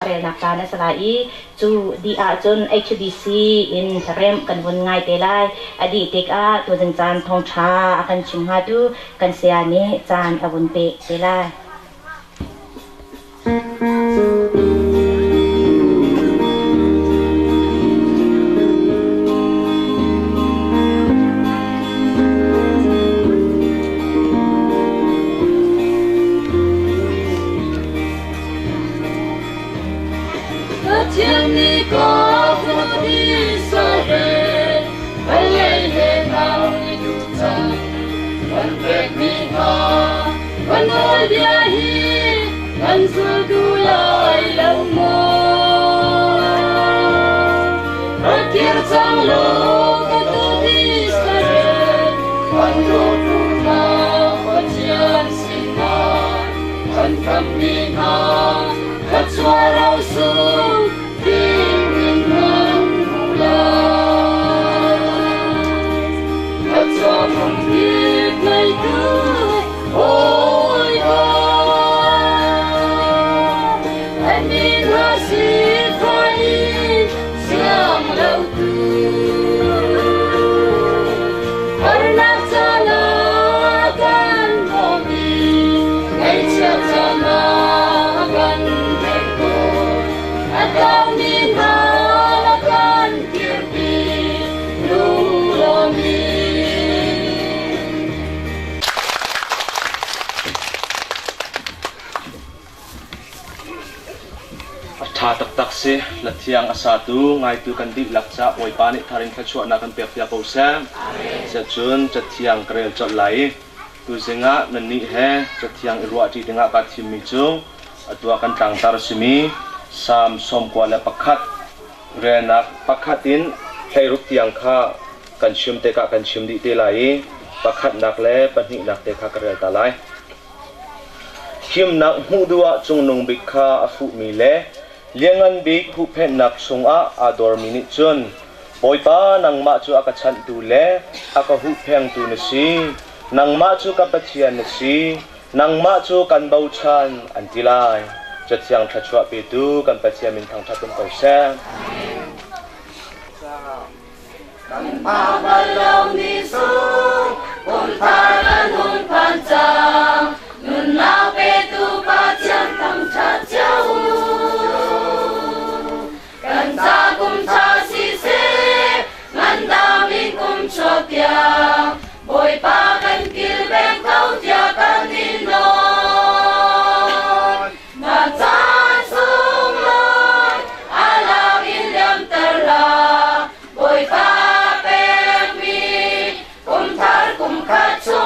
Relnak caan a si lai i cu dih ahcun HBC in hlaremh kan vun ngai te lai. A dih tikah tuzing caan thawngṭha a kan chim hngatu kan saya nih caan a vun pek te lai. Pathian nih ka fanu Israel vawlei he nau i duh cang kan pekmi hna kan nawlbia hi kan zul duh lai lo maw? Rak kir cang law ka dawt Israel kan dawtu hna Pathian sinah kan kammi hna thluachuah rosung ding in nan hmu lai. Thluachuah phunkip ngeitu Bawipa, an min hna sifah in siang lotu. Harnak caan ah kan bawm i ngaihchiat caan ah kan hnemh tawn. A tlaumi hna a kan kirpi lunglawm in. A ṭha taktak si. Hlathiang a satu, ngaitu kan dihlak caah Bawipa nih thar in thluachuahnak kan pekpiak ko seh. Siahcun Cathiang ka rel colh lai i tuzing ah nannih he Cathiang i ruahṭi dingah kaa thimmi cu atu ah kan tlangtar a simi Salm 91 relnak pakhat in 16 tiang kha kan chim tikah kan chim dih te lai i pakhatnak le pahnihnak te kha ka rel ta lai. Himnak hmuh duh ah cungnung bik kha a fuhmi le lianngan bik huhphenhnak chungah aa dormi nih cun Bawipa nangmah cu a ka chanhtu le a ka huhphengtu na si, nangmah cu ka Pathian na si, nangmah cu kan bochan, an ti lai. Cathiang thluachuah petu kan Pathian min thangṭhat um ko seh. Kan pa bal lomi sung kum thar kan hung phan cang. Nunnak petu Pathian thangṭhat cio u. Kan ca kum ṭha siseh, ngandam in kum chuak tiang, Bawipa kan kilveng ko tiah kan in nawl. Na caan sunglawi a lak in liamter hlah, Bawipa pekmi kum thar kum khat chung.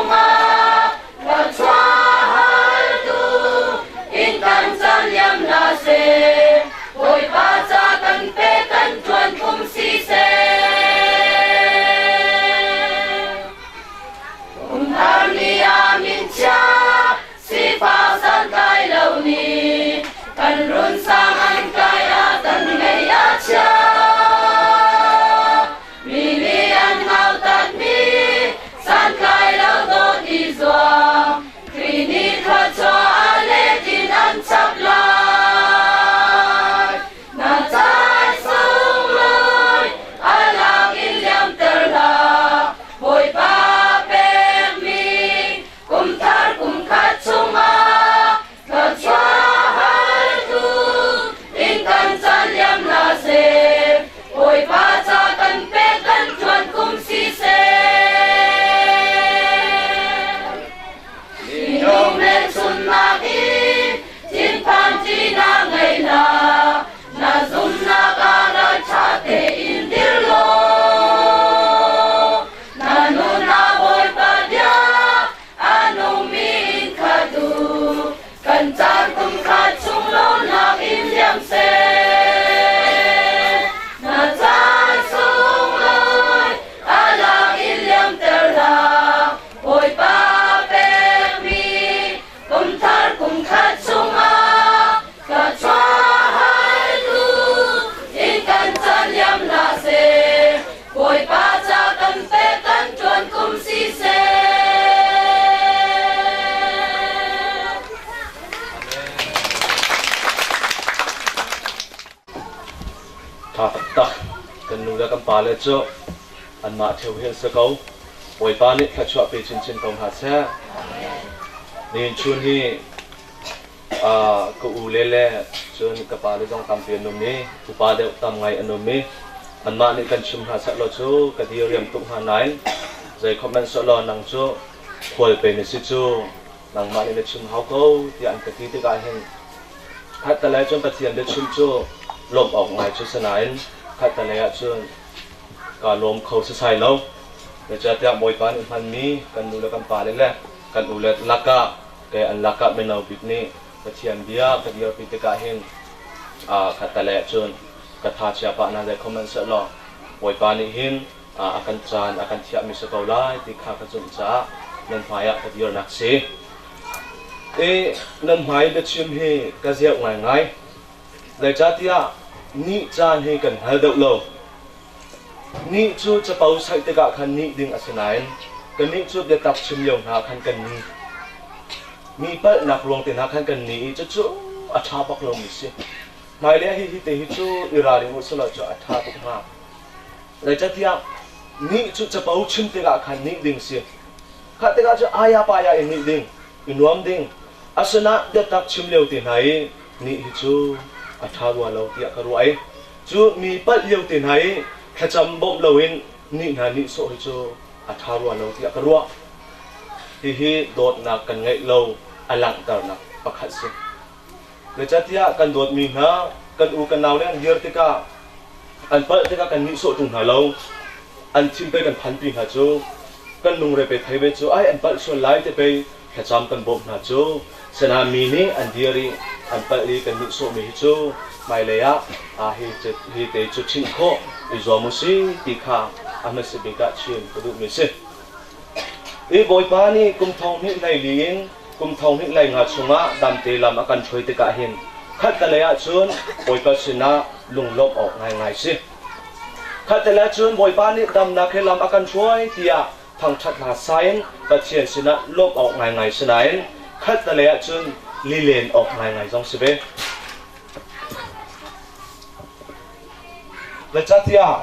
Tha taktak. Kan nu le kan pa le cu anmah ṭheo hi an si ko. Bawipa nih thluachuah pe chinchin ko hna seh. Nihin chun hi ka u le le cun ka pa le zong tampi an um i upa deuh tam ngai an um i anmah nih kan chim hna seh law cu ka diriam tuk hna nain zei khom hmanh seh law nang cu khual pe na si cu nangmah nih na chim hau ko tiah an ka ti tikah hin khattelei cun Pathian biachim cu lawmh awk ngai cu si nain khattelei ah cun kaa lawm kho sasai lo. Zeicahtiah Bawipa nih hmanmi kan nu le kan pale le kan u le lakah kei an lakah mino bik nih Pathian bia ka dirpi tikah hin khattelei ah cun ka tha chia pah na zei comment sehlaw Bawipa nih hin a kan caan a kan thiahmi si ko lai ti kha ka zumh caah nan hmaiah ka dirnak si. I nan hmai biachim hi ka ziauh ngaingai. Zeicahtiah nih caan hi kan hngal deuh lo. Nih cu capo saih tikah khan nih ding a si nain kannih cu biatak chim lio hna khan kan ni. Mi palhnak ruang te hna khan kan ni i cucu a ṭha bak lomi si. Hmailei ah hihi te hi cu i ralring u selaw cu a ṭha tuk hnga. Zeicahtiah nih cu capo chim tikah khan nih ding si. Kha tikah cu aya paya in nih ding, i nuam ding. Asinain biatak chim lio te hna i nih hi cu a ṭha rua lo tiah ka ruah i cu mi palh lio te hna i thlacam bawmh loin nih hna nih sawh hi cu a ṭha rua lo tiah ka ruah. Hihi dawtnak kan ngeih lo a langhternak pakhat si. Zeicahtiah kan dawtmi hna, kan u kan nau le an dir tikah an palh tikah kan nihsawh ṭung hna lo. An thin pei kan phanpi hna cu, kan lungre pe thei ve cu ai an palh sual lai ti pei thlacam kan bawmh hna cu. Sinain mi nih an dir i an palh i kan nihsawhmi hi cu hmailei ah hi hi te cu chimh khawh i zuam u si ti kha a hmasa bik ah chim ka duhmi a si. I Bawipa nih kum thong hnih hleili in kum thong hnih hlei nga chungah damte lam a kan hruai tikah hin khattelei ah cun Bawipa sinah lunglawmh awk ngaingai si. Khattelei ah cun Bawipa nih damnak he lam a kan hruai tiah thangṭhat hla sa in Pathian sinah lawmh awk ngaingai si nain khattelei ah cun lilen awk ngaingai zong si ve. Zeicahtiah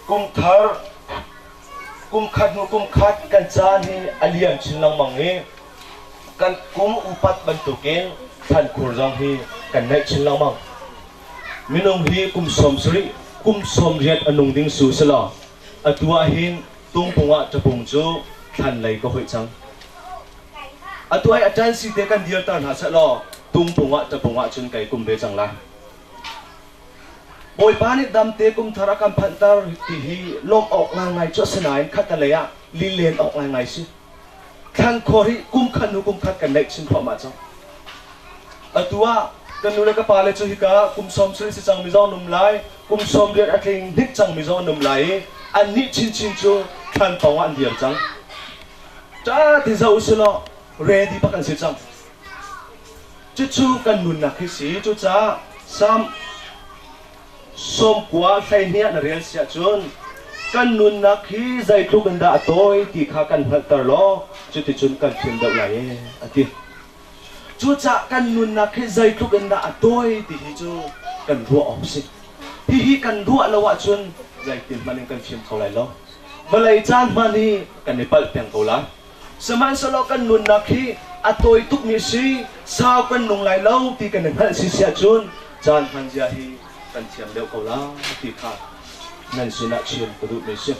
kum thar kum khat hnu kum khat kan caan hi a liam chin lengmang i kan kum upat bantukin thlankhur zong hi kan neih chin lengmang. Minung hi kum 70, kum 80 a nung ding su selaw atu ah hin tungpung ah ṭapung cu thlan lei ka hoih cang. Atu ai a ṭan si te kan dirter hna sehlaw tungpung ah ṭapung ah cun kai kum ve cang lai. Bawipa nih damte kum thar a kan phanhter ti hi lawmh awk ngaingai cu a si nain khattelei ah lilen awk ngaingai si. Thlankhor hi kum khat hnu kum khat kan neih chin thluahmah cang. Atu ah kan nu le ka pale cu hika kum 70 si cangmi zong an um lai, kum 80 a tling hnik cangmi zong an um lai i annih chinchin cu thlan pawng ah an dir cang. Ṭa ti zoh usilaw ready bak an si cang. Cucu kan nunnak hi si. Cucaah Psalm 90 12 ah na rel si ahcun kan nunnak hi zeitluk in dah a tawi ti kha kan hngalhter law cuticun kan fim deuh lai ee a ti. Cucaah kan nunnak hi zeitluk in dah a tawi ti hi cu kan ruah awk si. Hihi kan ruah lo ahcun zeitin hmanh in kan fim kho lai lo. Vawlei caan hmanh hi kan i palh peng ko lai. Sihmanhsehlaw kan nunnak hi a tawi tukmi si, sau kan nung lai lo ti kan i hngalh si si ahcun caan hman zia hi kan thiam deuh ko lai ti kha nan sinah chim ka duhmi si.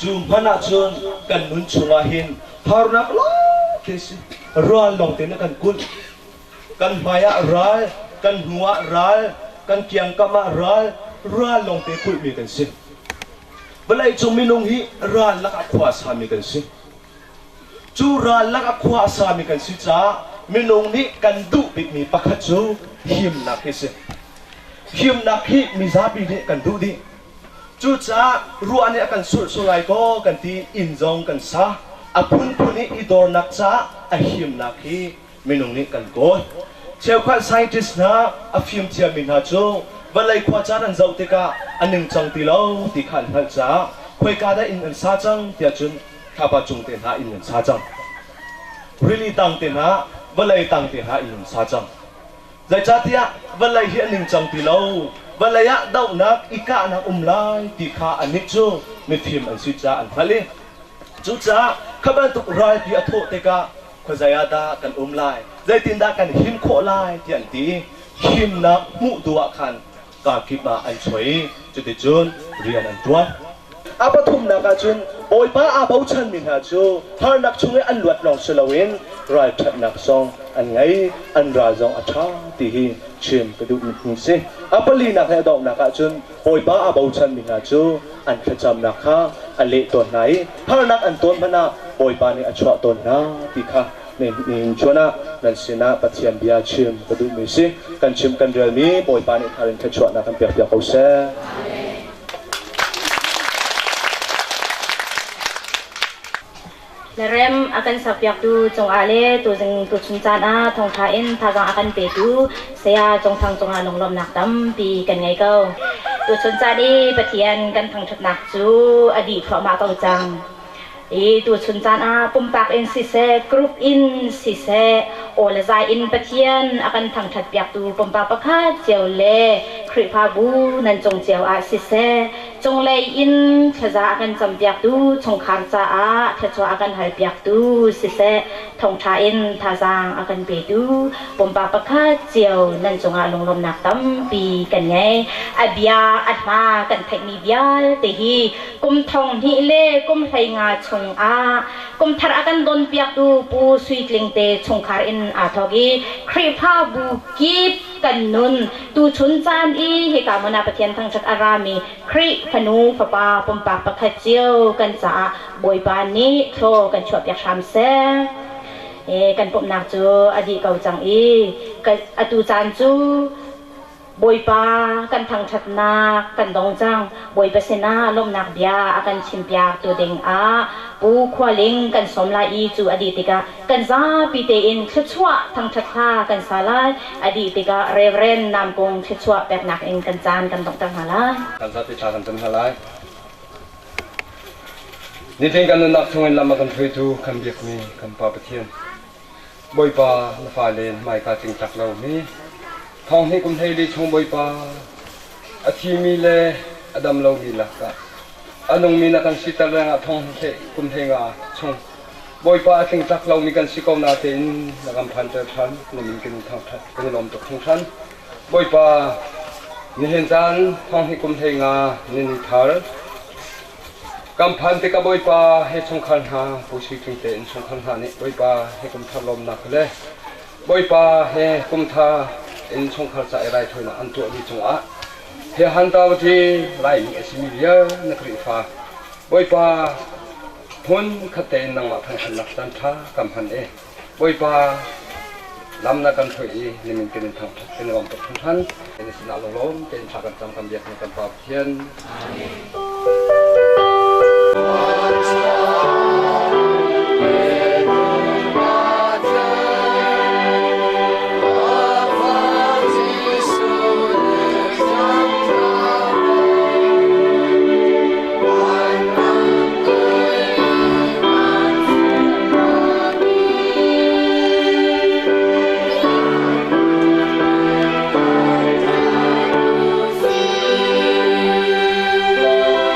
Cu hmanh ahcun kan nun chungah hin harnak lawngte si, ral lawngte na kan kulh. Kan hmai ah ral, kan hnu ah ral, kan kiangkam ah ral, ral lawngte kulhmi kan si. Vawleicung minung hi ral lakah khua a sami kan si. Cu ral lakah khua a sami kan si caah minung nih kan duh bikmi pakhat cu himnak hi a si. Himnak hi mizapi nih kan duh dih. Cucaah ruah nih a kan sulh sul lai kaw kan ti inn zong kan sa. A phunphun i i dornak caah a himnak hi minung nih kan kawl. Cheukhat scientist hna a fimthiammi hna cu vawlei khuacaan an zoh tikah a ningcang ti lo ti kha an hngalh caah khoika dah inn an sa cang tiah cun thlapa cung te hna inn an sa cang. Rili tang te hna, vawlei tang te hna inn an sa cang. Zeicahtiah vawlei hi a ningcang ti lo. Vawlei ah dohnak i kahnak um lai ti kha annih cu mifim an si caah an hngalh i cucaah kha bantuk ralpi a thawh tikah khuazei ah dah kan um lai, zeitindah kan him khawh lai tiah an ti i himnak hmuh duh ah khan kakip ah an chuah i cuticun rian an ṭuan. A pathumnak ah cun Bawipa aa bochanmi hna cu harnak chung i an luat lawng si loin ralṭhatnak zong an ngei, an ral zong a ṭha ti hi chim ka duhmi hi si. A palinak le a donghnak ah cun Bawipa aa bochanmi hna cu an thlacamnak kha a leh tawn hna i harnak an tawn hmanh ah Bawipa nih a chuah tawn hna ti kha nihin chun ah nan sinah Pathian bia chim ka duhmi si. Kan chim kan relmi Bawipa nih thar in thluachuahnak kan pekpiak ko seh. Na rem a kan sakpiaktu cungah le tuzing tuchun caan ah thawngṭha in thazaang a kan petu Saya Cung Thang cungah lunglawmhnak tampi kan ngei ko. Tuchun caan i Pathian kan thangṭhatnak cu a dih thluahmah ko cang. I tuchun caan ah pumpak in siseh, group in siseh, aw le zai in Pathian a kan thangṭhat piaktu pumpak pakhat cio le Khrihfabu nan cung cio ah siseh, cunglei in thlaza a kan campiaktu chungkhar caah thluachuah a kan halpiaktu siseh, thawngṭha in thazaang a kan petu pumpak pakhat cio nan cungah lunglawmhnak tampi kan ngei. A bia a hla kan theihmi vialte hi kum thong hnih le kum 15 chungah kum thar a kan donpiaktu Pu Sui Tling te chungkhar in aa thawk i Khrihfabu kip kan nun tuchun caan i hika hmun ah Pathian thangṭhat a rami Khrih fanu fapa pumpak pakhat cio kan caah Bawipa nih thlaw kan chuahpiak hram seh. Kan pumhnak cu a dih ko cang i atu caan cu Bawipa kan thangṭhatnak kan dong cang. Bawipa sinah lawmhnak bia a kan chimpiak tu dingah Pu Khua Ling kan sawm lai i cu a dih tikah kan zapi tein thluachuah thangṭhat hla kan sa lai. A dih tikah Reverend Nam Kung thluachuah peknak in kan caan kan donghter hna lai. Kan zapi thla kan cam hna lai. Nitin kan nunnak chungin lam a kan hruaitu kan biakmi kan Pa Pathian. Bawipa, na fale hmaika tlingtlak lomi thong hnih kum 14 chung Bawipa, a thimi le a dam lomi lakah a nungmi na kan siter lengah thong hnih kum 15 chung Bawipa a tlingtlak lomi kan si ko natein na kan phanter ṭhan, na min kan in thangṭhat, kan i lawm tuk hringhran. Bawipa, nihin caan thong hnih kum 15 ni ni thar Kan phan tikah Bawipa he chungkhar hna, Pu Sui Tling te innchungkhar hna nih Bawipa he kum thar lawmnak le Bawipa he kum thar innchungkhar ca i raithawinak an tuahmi cungah he hantawti Laimi a simi vial na Khrihfa Bawipa hmun khat tein nangmah thangṭhatnak caan ṭha kan hman i Bawipa lam na kan hruai i na min kan in thangṭhat kan i lawm tuk hringhran. Na sinah lunglawm tein thla kan cam kan biak kan Pa Pathian.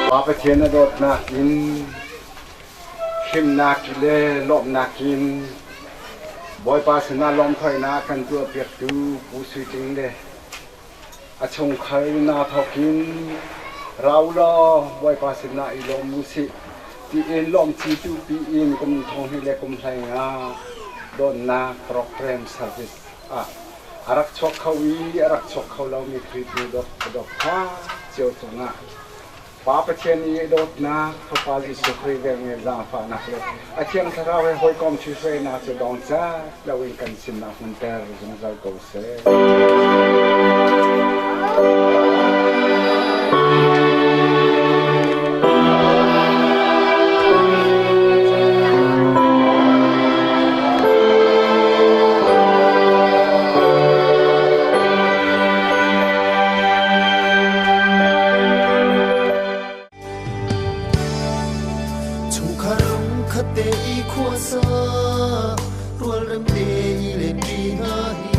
Pa Pathian a dawtnak in himnak le lawmhnak in Bawipa sinah lawmthoinak kan tuahpiaktu Pu Sui Tling le A chungkhar in naa thawk in ra u law Bawipa sinah i lawm u sih tiin lawmci tupi in kum 20 le kum 15 dawtnak program service ah a rak chuak kho i a rak chuak kho lomi Khrihtu dawt kha cio cungah Pa Pathian i dawtnak, Fapa Jesuh Khrih velngeih zaangfahnak le a Thiang Thlarau he hawikom ṭhihruainak cu dong cat loin kan sinah hmunter zungzal ko seh. Chungkhar lungkhat te i khuasa rualrem te i len ṭi hna hi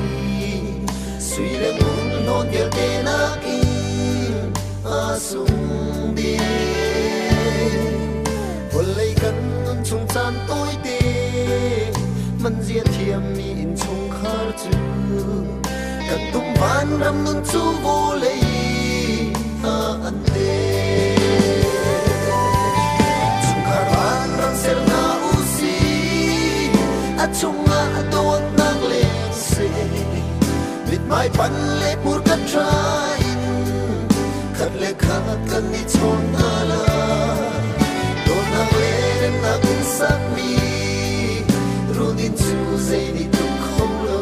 sui le ngun hnawn vialte nakin. sung dih. Vawlei kan nun chung caan tawite man zia thiammi innchungkhar cu kan tum vanram nun cu vawlei ah an te. Chungkhar vanram ser hna u sih, a chungah dawtnak leng seh. Mithmai pan le hmurka ṭha in khat le khat kan i chawn hna lai. Dawtnak le remnak in sakmi runinn cu zei nih tluk kho lo.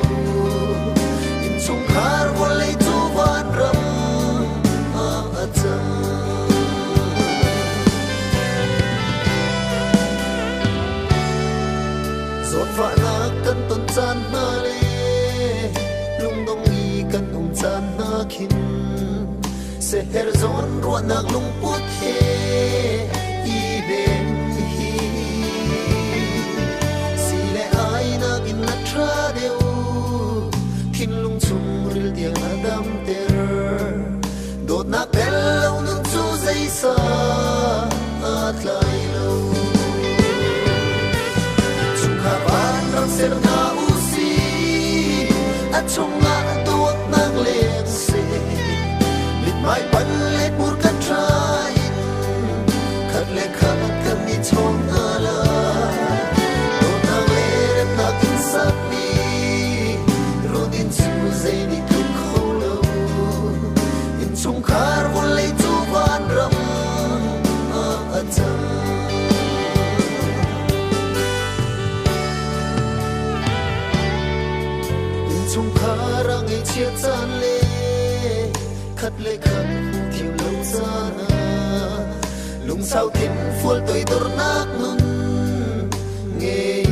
Innchungkhar vawlei cu vanram ah a cang. Zawnfahnak kan ton caan hna le lungdong i kan um caan hna khin seher zawn ruahnak lungput he i hnem hi si le ai nakin na ṭha deuh thinlung chungril tiang na damter dawtnak tel lo nun cu zeisa aa tlai lo. Chungkhar vanram ser hna u sih, a chungah dawtnak leng seh. Mithmai pan le hmurka ṭha in khat le khat kan i chawn hna lai. Dawtnak le remnak in sakmi runinn cu zei nih tluk kho lo. Innchungkhar vawlei cu vanram ah a cang. Innchungkhar a ngaihchiat caan le khat le khat hmu thiam lo caan ah lungsau thinfual toidornak nun ngei.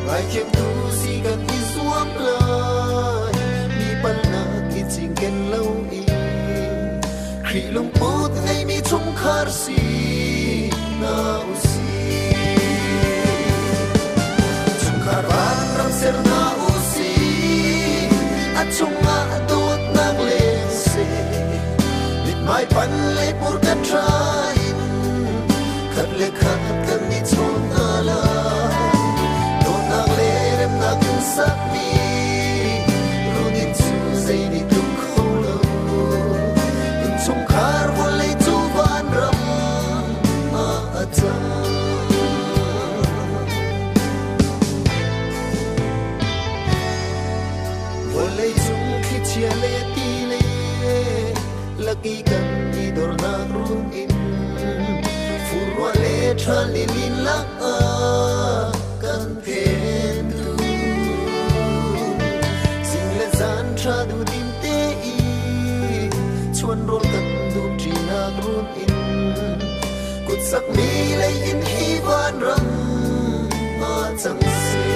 Ngaithiamtu si kan i zuam lai, mi palnak i cinken lo in Khrih lungput ngeimi chungkhar si hna u sih. Chungkhar vanram ser hna u sih, a chungah dawtnak leng seh. Mithmai pan le hmurka ṭha in khat le khat kan i chawn hna lai. Dawtnak le remnak in sakmi runinn cu zei nih tluk kho lo. Innchungkhar vawlei cu vanram ah a cang. Vawlei cung thlichia le ti le laki kan i dornak run in furruah le ṭhal i lin lak ah kan phen tu. Zing le zan ṭha duhdim te i chuan rawl kan dum ṭinak run in kut sakmi lei in hi vanram ah cang seh.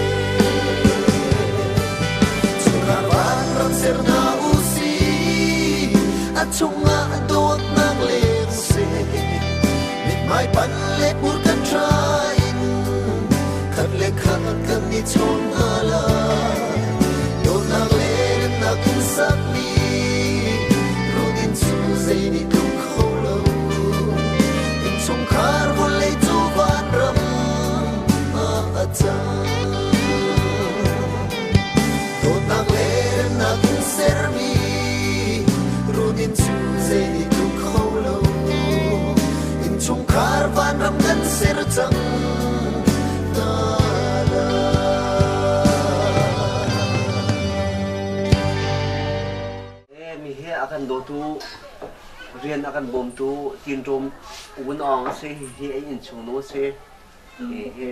Chungkhar vanram ser hna u sih, a chungah dawtnak leng seh. Mithmai pan le hmurka ṭha in khat le khat kan i chawn hna lai. Dawtnak le remnak in sakmi runinn cu zei nih tluk kho lo. Innchungkhar vawlei cu vanram ah a cang. Dawtnak le remnak in sermi runinn cu zei nih tluk kho lo. Innchungkhar vanram kan ser cang hna lai. Mi hi a kan dawtu, rian a kan bawmtu Tinṭawm Wun Aung a si. Hihi a innchung nu a si. Hihi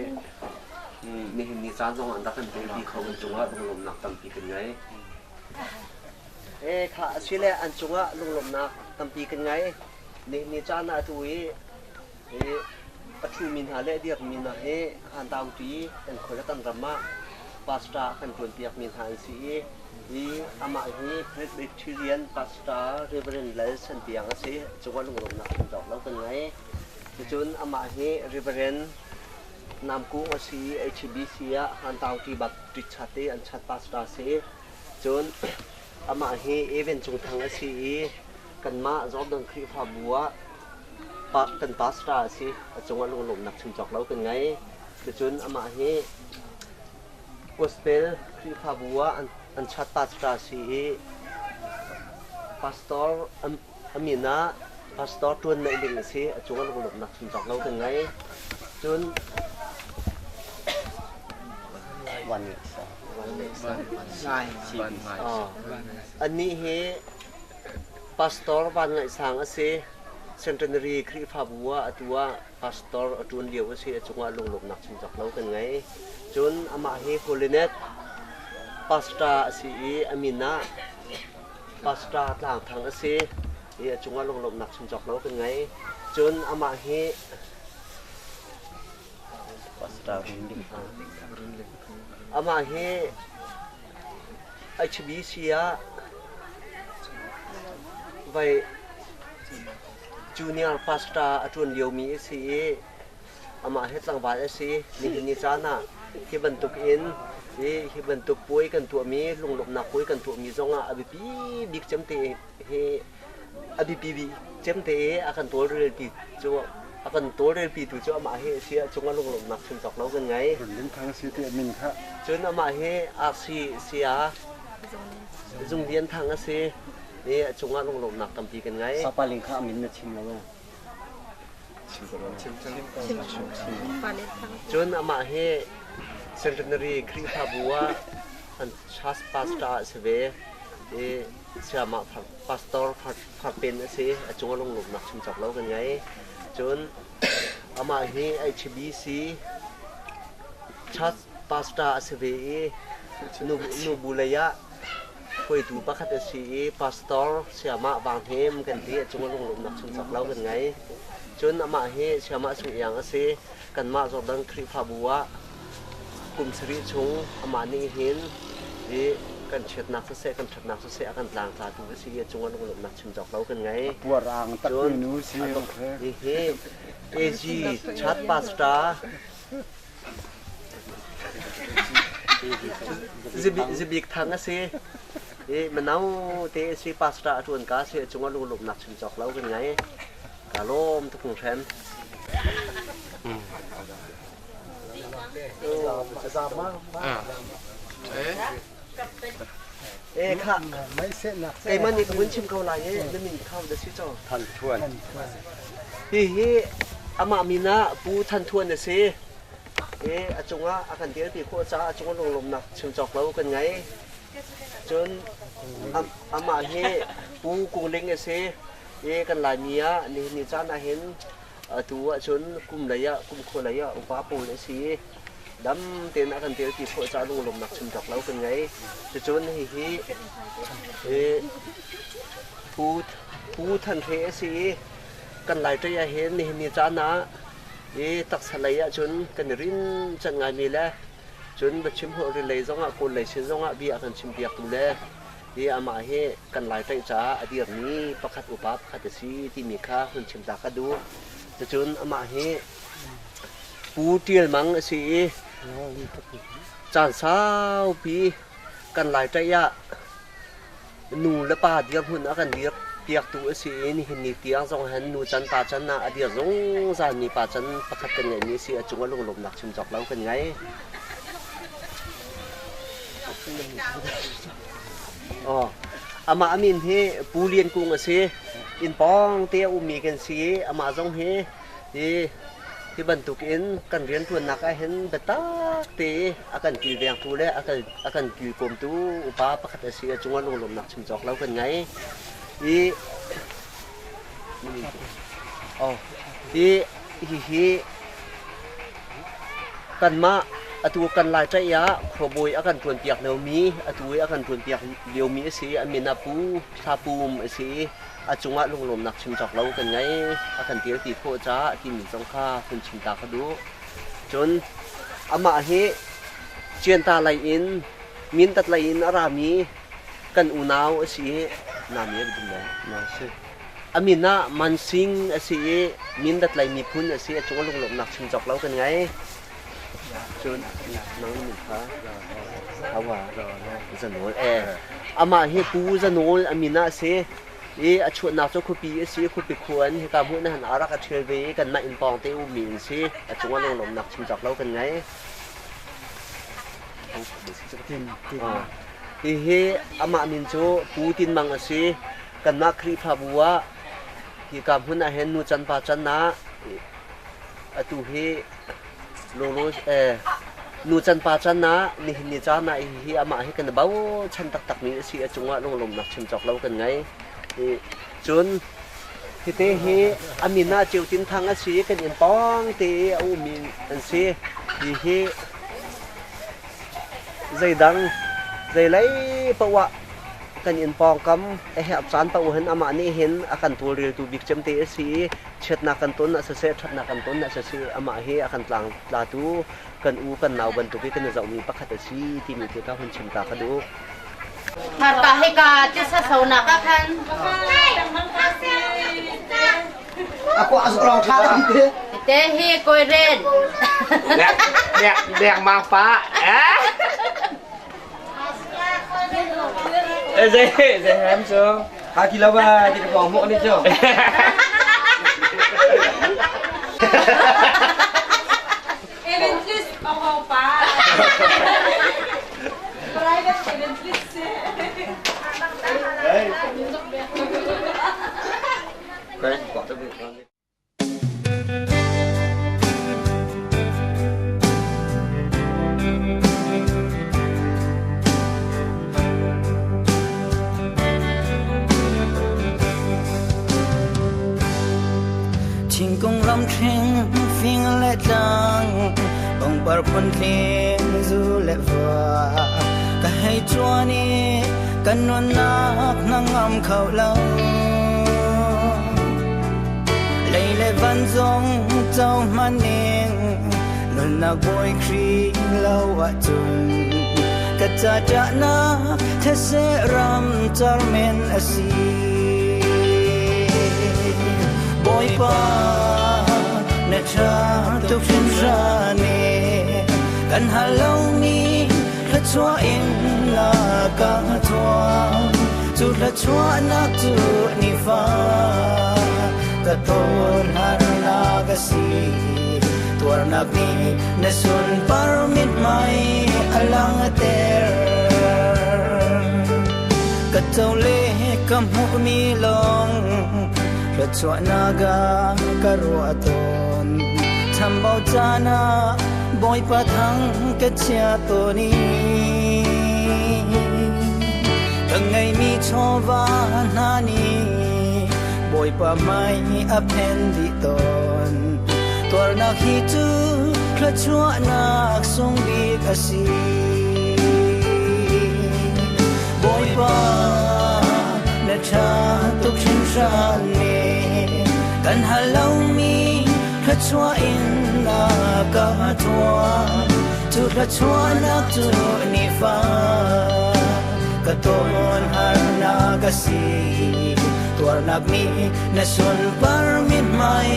nihin ni caan zong an rak kan telpi kho kan cungah lunglawmhnak tampi kan ngei. E kha asile an cungah lunglawmhnak tampi kan ngei. Nihin ni caan ah atu i a ṭhumi hna le a dirmi hna hi Han Taungṭi kan khua le kan ram ah pastor a kan ṭuanpiakmi hna an si i hi amah hi Presbyterian Pastor Reverend Lal San Piang a si. Cungah lunglawmhnak kan cawk lo kan ngei. Cucun amah hi Reverend Nam Kung a si i HBC ah Han Taungṭi Baptist chat i an chat pastor a si. Cun Amah hi Evan Cung Thang a si i kanmah Jordan Khrihfabu ah kan pastor a si. A cungah lunglawmhnak chim cawk lo kan ngei. Cucun amah hi Gospel Khrihfabu ah an chat pastor a si i pastor a min ah pastor ṭuan neih ding a si. A cungah lunglawmhnak chim cawk lo kan ngei. Cun Annih hi pastor Van Ngaih Sang a si. Centenary Khrihfabu ah atu ah pastor a ṭuan lio a si. A cungah lunglawmhnak chim cawk lo kan ngei. Cun amah hi Holinet pastor a si i a min ah Pastor Tlang Thang a si i a cungah lunglawmhnak chim cawk lo kan ngei. Cun amah hi Amah hi HBC ah vai junior pastor a ṭuan liomi a si i amah hi tlangval a si. Nihin ni caan ah hi bantuk in hi bantuk puai kan tuahmi, lunglawmhnak puai kan tuahmi zongah a biapi bik cem te hi a biapi bik cem te i a kan tawlrelpi cu a kan tawlrelpi tu cu amah hi a si a cungah lunglawmhnak chim cawk lo kan ngei. Runding Thang si ti a min kha. Cun amah hi RC sia Zung Lian Thang a si i a cungah lunglawmhnak tampi kan ngei. Sapaling kha a min na chim lo maw? Cun amah hi Centenary Khrihfabu ah an church pastor a si ve i Sayamah pastor Farpen a si. A cung a lunglawmhnak chim cawk lo kan ngei. Cun amah hi HBC church pastor a si ve i nubu lei ah hruaitu pakhat a si i pastor Sayamah Vang Hnem kan ti. A cung a lunglawmhnak chim cawk lo kan ngei. Cun amah hi Sayamah Sung Iang a si. Kanmah Jordan Khrihfabu ah kum sarih chung amah nih hin i kan chiatnak siseh kan ṭhatnak siseh a kan tlangtlatu a si i a cungah lunglawmhnak chim cawk lo kan ngei. Puarang takmi nu si. Hihi AG chat pastor Zibik Thang a si. I mano te a si pastor a ṭuan ka si a cungah lunglawmhnak chim cawk lo kan ngei. Ka lawm tuk hringhran. Eh kha keimah nih ka vun chim ko lai i na min kha da si cho. Than Thuan. Hihi amah min ah Pu Than Thuan a si. I a cungah a kan dirpi khawh caah a cungah lunglawmhnak chim cawk lo kan ngei. Cun amah hi Pu Kung Ling a si. I kan Laimi ah nihin ni caan ahhin atu ahcun kum lei ah kumkhua lei ah upa pawl a si i dam tein a kan telpi khawh caah lunglawmhnak chim cawk lo kan ngei. Cucun hihi Pu Pu Than Hre a si i kan Laiṭei ahhin nihin ni caan ah i taksa lei ahcun kan i rin cang ngaimi le cun biachim holh lei zongah Kawl lei sin zongah bia a kan chimpiaktu le hi amah hi kan Laitlaih caah a dirmi pakhat upa pakhat a si timi kha hun chim ta ka duh. Cucun amah hi Pu Ṭial Mang a si i caan saupi kan Laitlaih ah nu le pa dirhmun a kan dir piaktu a si i nihin ni tiang zong hin nu can pa can ah a dir zungzalmi pa can pakhat kan ngeihmi a si. A cung a lunglawmhnak chim cawk lo kan ngei. Amah a min hi Pu Lian Kung a si. Inn pawng te a ummi kan si i amah zong hi hi bantukin kan rianṭuannak ah hin biatak te i a kan kilvengtu le a kan kilkawmtu upa pakhat a si. A cungah lunglawmhnak chim cawk lo kan ngei. Hi hi hihi Kanmah atu kan Laiṭaih ah khuabawi a kan ṭuanpiak liomi, atu i a kan ṭuanpiak liomi a si i a min ah Pu Thla Pum a si i a cungah lunglawmnak chim cawk lo kan ngei. A kan tilpi khawh caah timi zong kha hun chim ta ka duh. Cun amah hi Cianta lei in Mindat lei in a rami kan unau a si i nami a dum le. A min ah Man Sing a si i Mindat lei miphun a si. A cung a lunglawmhnak chim cawk lo kan ngei. Cun nang min kha Hawa Zanawl e. Amah hi Pu Za Nawl a min ah a si i a chuahnak cu khuapi a si i khuapi khua in hika hmun ah hin a rak a ṭhial ve i kanmah inn pawng te ummi an si. A cungah lunglawmhnak chim cawk lo kan ngei. Hihi amah min cu Pu Tin Mang a si. Kanmah Khrihfabu ah hika hmun ah hin nu can pa can ah atu hi lolo nu can pa can ah nihin ni caan ah hihi amah hi kan i bochan taktakmi a si. A cungah lunglawmhnak chim cawk lo kan ngei. Cun hite hi a min ah Ceu Tin Thang a si i kan inn pawng te i a ummi an si. Hihi zeidang zeilei paoh ah kan inn pawngkam a herh caan paoh hin amah nih hin a kan tawlreltu bik cem te a si i chiatnak kan ton ah siseh ṭhatnak kan ton ah siseh amah hi a kan tlangtlatu kan u kan nau bantuk i kan i zohmi pakhat a si timi te ka hun chim ta ka duh. Harka hika tisa sonak ah khan. Aku asuk rong tha te. Te hi koi ren. Dek dek mang pa. Eh. Zai zai ham so. Ha ki lo ba ti ka mo ni cho. Evangelist ako pa. Private evangelist. Thingkung ramṭhing fing le tlang pangpar phuntling zu le va ka hei cuan i kan nunnak hnangam kho lo lei le van zong co hmaning nunnak bawi Khrih lo ahcun ka ca ṭahnak these ram car men a si Bawipa na ṭha tuk hringhran e kan hal lomi thluachuah in na ka thuam cu thluachuahnak cu nifa ka tawn harnak a si tuarnak nih na sunpar mithmai a langhter ka co le ka hmuhmi lawng thluachuahnak ah ka ruah tawn chambau caan ah Bawipa thang ka chia tawn i ka ngeimi chawva hna nih Bawipa hmai a phen dih tawn tuarnak hi cu thluachuahnak sung bik a si Bawipa na ṭha tuk hringhran ne kan hal lomi thluachuah in na ka thuam cu thluachuahnak cu nifa ka ton harnak a si tuarnak nih na sunpar mithmai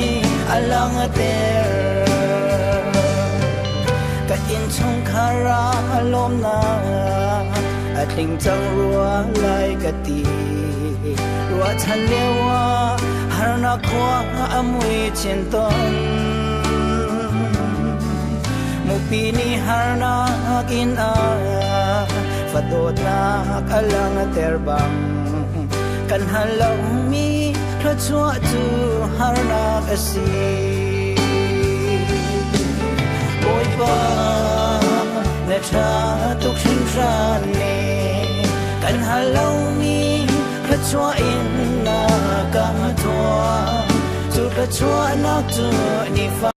a langhter ka innchungkhar ah lawmnak a tling cang rua lai ka ti ruahchan lio ah harnak khua a mui chin ton mupi nih harnak in a fadawtnak a langhter bang kan hal lomi thluachuah cu harnak a si Bawipa na ṭha tuk hringhran ne kan hal lomi thluachuah in na ka thuam cu thluachuahnak cu nifa